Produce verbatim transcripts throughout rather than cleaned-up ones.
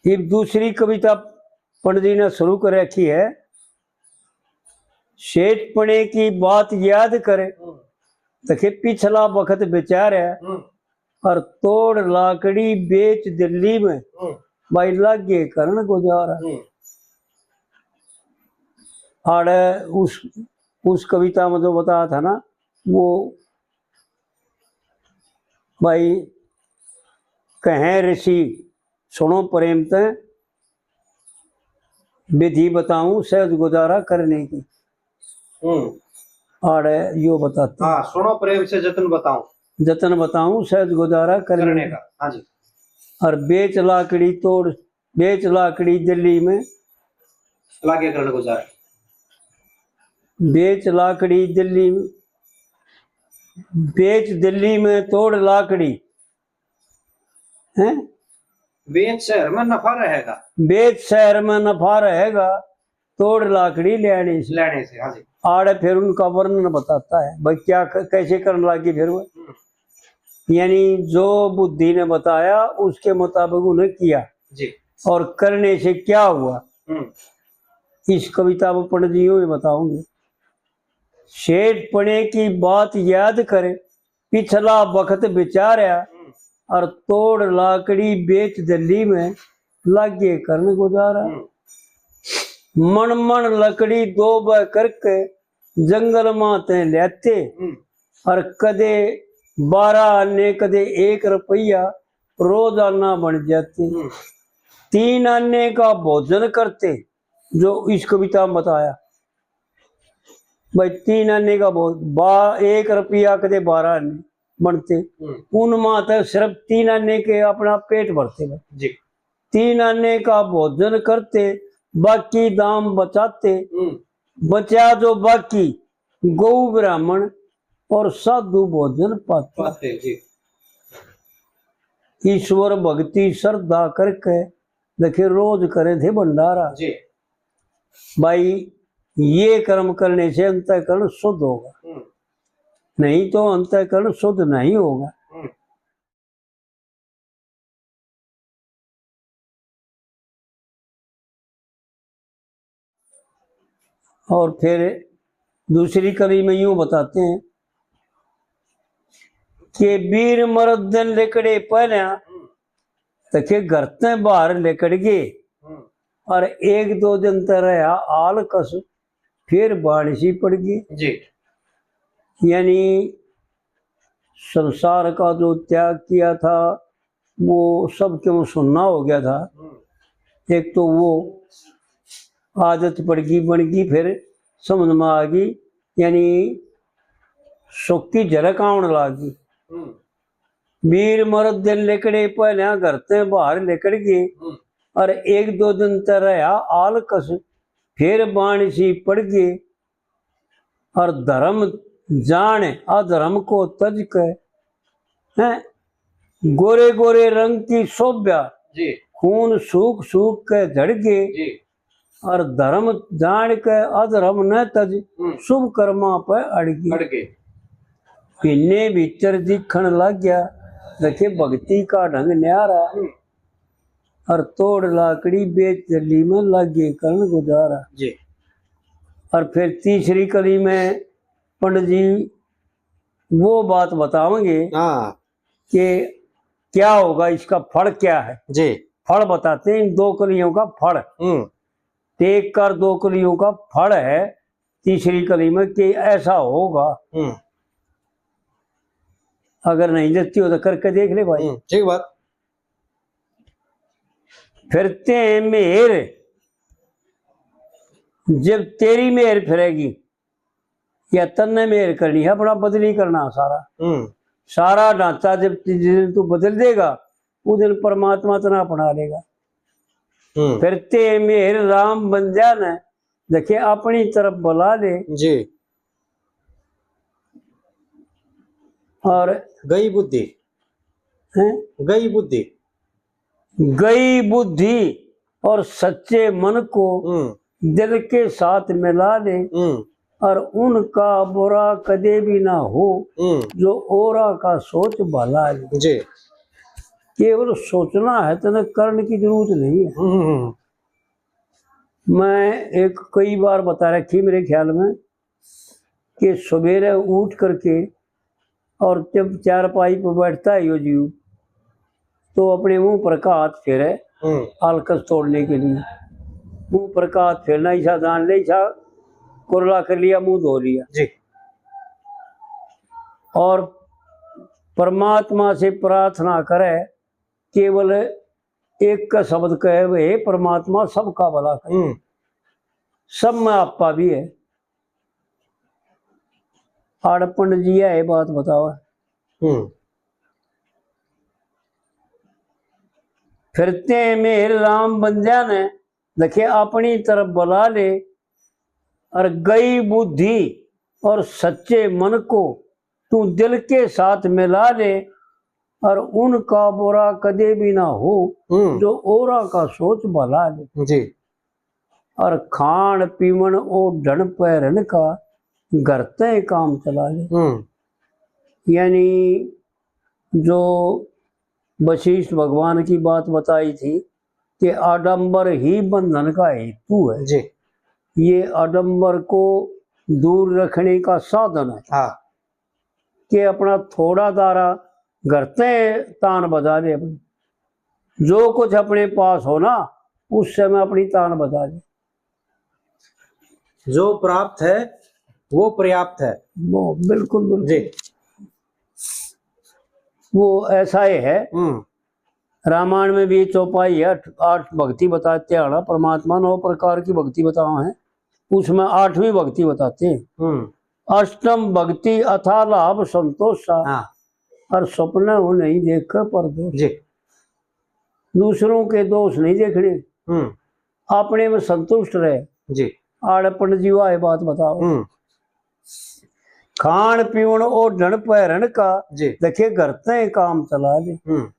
इब दूसरी कविता पंडित जी ने शुरू कर रखी है। सेठपणे की बात याद कर, हम्म। देखे पिछला बखत विचार है, हम्म। और तोड़ लाकड़ी बेच दिल्ली में, हम्म। भाई लागे करण गुजारा। हम्म। आड़े उस, उस कविता में जो बताया था ना, वो भाई कहें ऋषि सुनो प्रेम ते, विधि बताऊं सहज गुजारा करने की। हम्म। आड़े यो बताते हैं। हाँ, सुनो प्रेम से जतन बताऊं। जतन बताऊं सहज गुजारा करने करने का। हाँ जी। और बेच लाकड़ी तोड़, बेच लाकड़ी दिल्ली में। लागे करण गुजारा। बेच लाकड़ी दिल्ली में, बेच दिल्ली में तोड़ लाकड़ी। हैं? बेच शहर में नफा रहेगा। बेच शहर में नफा रहेगा, तोड़ लाकड़ी लेने से। लेने से, हाँ जी। आड़े फिर उनका वर्णन बताता है, भाई क्या क-, कैसे करने लगी फिर वो। हम्म। यानी जो बुद्धि ने बताया उसके मुताबिक उन्हें किया। जी। और करने से क्या हुआ, हम्म। इस कविता में पंडित जी यूं ही बताओगे। सेठपणे की बात याद कर, पिछला बखत विचारया, हम्म। और तोड़ लाकड़ी बेच दिल्ली में, लागे करण गुजारा। हम्म। मण मण लकड़ी दो ब करके जंगल मां ते ल्याते, हम्म। और कदे बारह आने, कदे एक रुपया रोजाना बन जाते। हम्म। तीन आने का भोजन करते, जो इस कविता में बताया। भाई, तीन आने का बहुत, बा-, एक रुपया कदे बारह आने बनते। हम्म। उन मां ते सिर्फ तीन आने के अपना पेट भरते भाई। जी। तीन आने का भोजन करते, बाकी दाम बचाते। हम्म। बचा जो बाकी, गौ ब्राह्मण और साधु भोजन पाते। पाते, जी। ईश्वर भक्ति श्रद्धा करके, देखे, रोज करे थे भंडारा। जी। भाई, ये कर्म करने से अंतःकरण शुद्ध होगा, हम्म। नहीं तो अंतःकरण शुद्ध नहीं होगा। हम्म। और फिर दूसरी कली में यूं बताते हैं कि वीर मरद दिन लिकड़े पहले, देखे, घर ते बाहर लिकड़ गए, हम्म। और एक दो दिन ते रहा आलकस, फिर बाणसी पड़ गए। जी। यानी संसार का जो त्याग किया था, वो सब क्यों सुन्ना हो गया था। हम्म। एक तो वो आदत पड़ गई, बन गई, फिर समझ में आ गई, यानी सुख की झलक आवन लाग गई। हम्म। वीर मरद दिन लिकड़े, पहले घर ते बाहर लिकड़ गए, हम्म। और एक दो दिन ते रहा आलकस, फिर बाणसी पड़ गए। और धर्म जान अधर्म को तज के, हैं, गोरे गोरे रंग की शोभा, जी। खून सूख सूख के झड़ गए। जी। और धर्म जान के अधर्म न तज, हम्म। शुभ कर्मा पे अड़ गए। अड़ गए। भिन्ने भीतर दिखण लाग्या, देखे भक्ति का ढंग न्यारा। हम्म। और तोड़ लाकड़ी बेच दिल्ली में, लागे करण गुजारा। जी। और फिर तीसरी कली में पंडित जी वो बात बताएंगे, हाँ। कि क्या होगा, इसका फल क्या है। जी। फल बताते हैं इन दो कलियों का फल। हम्म। एक कर दो कलियों का फल है तीसरी कली में कि ऐसा होगा। हम्म। अगर नहीं देती हो तो करके देख ले भाई। हम्म, ठीक बात। फिर ते मेहर, जब तेरी मेहर फिरेगी, या तन्ने मेहर करनी है, अपना बदली करना सारा। हम्म। सारा ढांचा जब जिस दिन तू बदल देगा, उस दिन परमात्मा तना अपना लेगा। हम्म। फिर ते मेहर राम बंद्या ने, देखे, अपनी तरफ बुला ले। जी। और गई बुद्धि। हैं? गई बुद्धि। गई बुद्धि और सच्चे मन को हम्म। दिल के साथ मिला ले। हम्म। और उनका बुरा कदे भी ना हो, हम्म। जो औरा का सोच भला है। जी। केवल सोचना है, तने करण की जरूरत नहीं है। हम्म, हम्म, हम्म। मैं एक कई बार बता रखी मेरे ख्याल में कि सवेरे उठ करके और जब चारपाई पर बैठता है यो जीव, तो अपने मुंह पर का हाथ फेरे, हम्म। आलकस तोड़ने के लिए। मुंह पर का हाथ फेरना, ऐसा जान ले, ऐसा कुरला कर लिया, मुंह धो लिया। जी। और परमात्मा से प्रार्थना करे, केवल एक का शब्द कहे, "हे परमात्मा, सबका भला कर।" हम्म। सब में आपा भी है। आड़ पंडित जी है, ये बात बताओ। हम्म। फिरते हैं मेर राम बंद्या ने, देखे अपनी तरफ बुला ले, और गई बुद्धि और सच्चे मन को तू दिल के साथ मिला ले, और उनका बुरा कदे भी ना हो, हम्म। जो औरा का सोच भला ले। जी। और खान पीवन ओढ़न पहरन का घर तय काम चला ले। हम्म। यानी जो वशिष्ठ भगवान की बात बताई थी कि आडंबर ही बंधन का हेतु है। जी। ये आडंबर को दूर रखने का साधन है। हाँ। कि अपना थोड़ा दारा घर ते तान बजा ले अपनी, जो कुछ अपने पास हो ना, उससे मैं अपनी तान बजा ले। जो प्राप्त है, वो पर्याप्त है। वो बिल्कुल, बिल्कुल। जी। वो ऐसा ही है। हम्म। रामायण में भी चौपाई है, आठ, आठ भक्ति बताते हैं ना, परमात्मा नौ प्रकार की भक्ति बताओ हैं, उसमें आठवीं भक्ति बताते हैं। हम्म। अष्टम भक्ति अथा लाभ संतोषा। हाँ। और सपने हो नहीं देखे परदोष। जी। दूसरों के दोष नहीं देखने, हम्म। अपने में संतुष्ट रहे। जी। आड़े पंडित जी, वाह, ये बात बताओ। हम्म। खान पीवन ओढ़न पहरन का, जी। देखे घर ते काम चला ले। हम्म।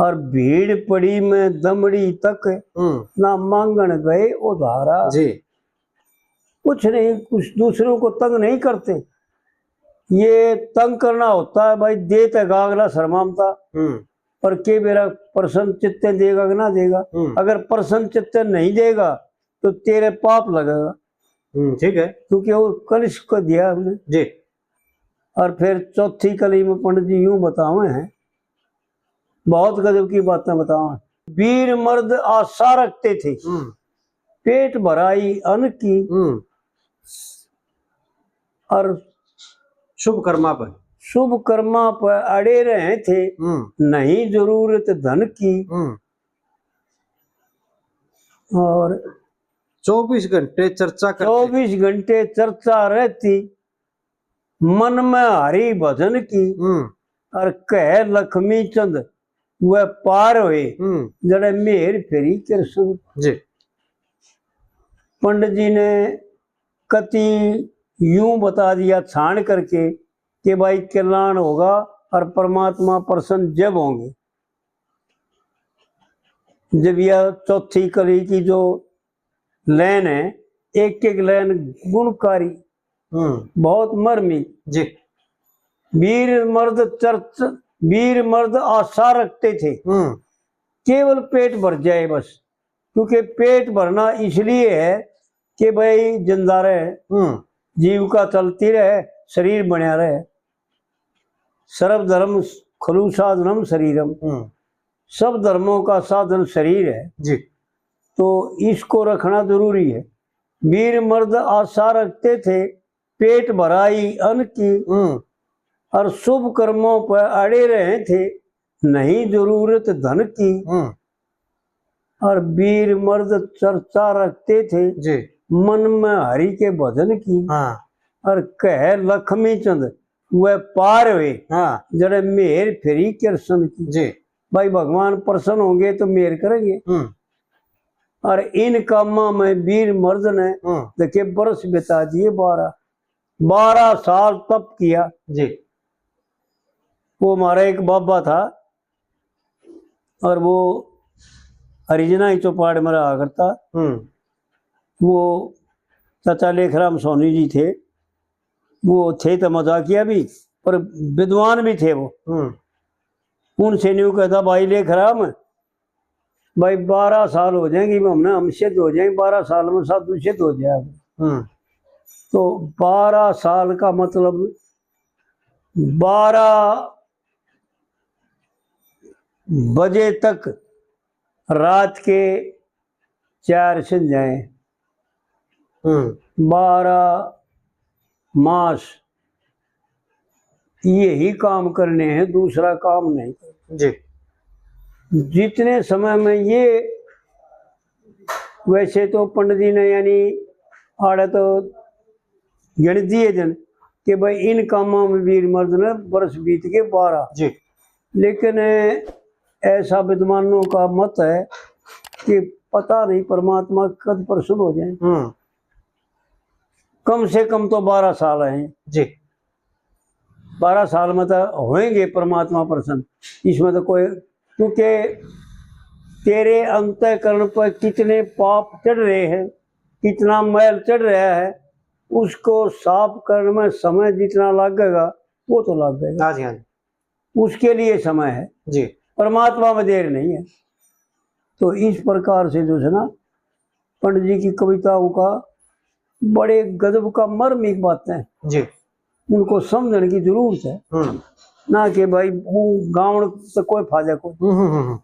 और भीड़ पड़ी में दमड़ी तक, हम्म। ना मांगण गए उधारा। जी। कुछ नहीं, कुछ दूसरों को तंग नहीं करते। ये तंग करना होता है भाई, दे ते गागला शर्मामता। हम्म। पर के बेरा प्रसन्न चित्ते देगा कि ना देगा? हम्म। अगर प्रसन्न चित्ते नहीं देगा तो तेरे पाप लगेगा। हम्म, ठीक है। क्योंकि वो कलश को दिया हमने। जी। और फिर चौथी कली में पंडित जी यूं बतावे हैं, बहुत गजब की बातें बतावे हैं। वीर मर्द आशा रखते थे, हम्म। पेट भराई अन्न की, हम्म। और शुभ कर्मा पर। शुभ कर्मा पर अड़े रहे थे, हम्म। नहीं जरूरत धन की। हम्म। और चौबीस घंटे चर्चा करते। चौबीस घंटे चर्चा रहती, मन में हरि भजन की। हम्म। और कह लक्ष्मी चंद वह पार हुए, हम्म। जड़े मेहर फेरी कृष्ण। जी। पंडित जी ने कति यूं बता दिया छान करके कि भाई कल्याण होगा और परमात्मा प्रसन्न जब होंगे। जब यह चौथी कली की जो लाइन है, एक एक लाइन गुणकारी, हम्म। बहुत मर्मी। जी। वीर मर्द चर्च, वीर मर्द आशा रखते थे, हम्म। केवल पेट भर जाए बस, क्योंकि पेट भरना इसलिए है कि भाई जिंदा रहे, हम्म। जीविका चलती रहे, शरीर बनया रहे। सर्वधर्म खलु साधनम शरीरम, हम्म। सब धर्मों का साधन शरीर है। जी। तो इसको रखना जरूरी है। वीर मर्द आशा रखते थे पेट भराई अन्न की, हम्म। और शुभ कर्मों पर अड़े रहे थे, नहीं जरूरत धन की। हम्म। और वीर मर्द चर्चा रखते थे जी। मन में हरि के भजन की। हाँ। और कह लक्ष्मी चंद वह पार हुए, हाँ। जड़े मेहर फेरी कृष्ण की। जी। भाई भगवान प्रसन्न होंगे तो मेहर करेंगे। हम्म। और इन कामां में वीर मर्द ने हम्म। देखे बरस बिता दिए बारह, बारह साल तप किया। जी। वो हमारा एक बाबा था और वो हरिजना ही चौपाड़ में रहा करता। हम्म। वो चाचा लेखराम सोनी जी थे, वो थे तो मजाकिया भी, पर विद्वान भी थे वो। हम्म। उनसे न्यू कहता, भाई लेखराम, भाई बारह साल हो जाएंगे, हमने हम सिद्ध हो जाएंगे, बारह साल में साधु सिद्ध हो जाएगा। हम्म तो बारह साल का मतलब बारह बजे तक रात के चार संध्याएं, हम्म बारह मास, यही काम करने हैं, दूसरा काम नहीं। जी जितने समय में ये, वैसे तो पंडित जी ने यानी आड़े तो गिण दिए दिन कि भाई इन कामों में वीर मर्द ने वर्ष बीत के बारह, जी लेकिन ऐसा विद्वानों का मत है कि पता नहीं परमात्मा कब प्रसन्न हो जाए। हम्म कम से कम तो बारह साल हैं, जी बारह साल में तो होंगे परमात्मा प्रसन्न। इसमें तो कोई, क्योंकि तेरे अंतःकरण पर कितने पाप चढ़ रहे हैं, कितना मैल चढ़ रहा है, उसको साफ करने में समय जितना लगेगा वो तो लगेगा, हाँ जी हाँ जी उसके लिए समय है, जी परमात्मा में देर नहीं है। तो इस प्रकार से जो है ना, पंडित जी की कविताओं का बड़े गजब का मर्मिक बातें हैं, जी उनको समझने की जरूरत है। हम्म ना कि भाई वो गावण से कोई फायदा कोई। हम्म हम्म हम्म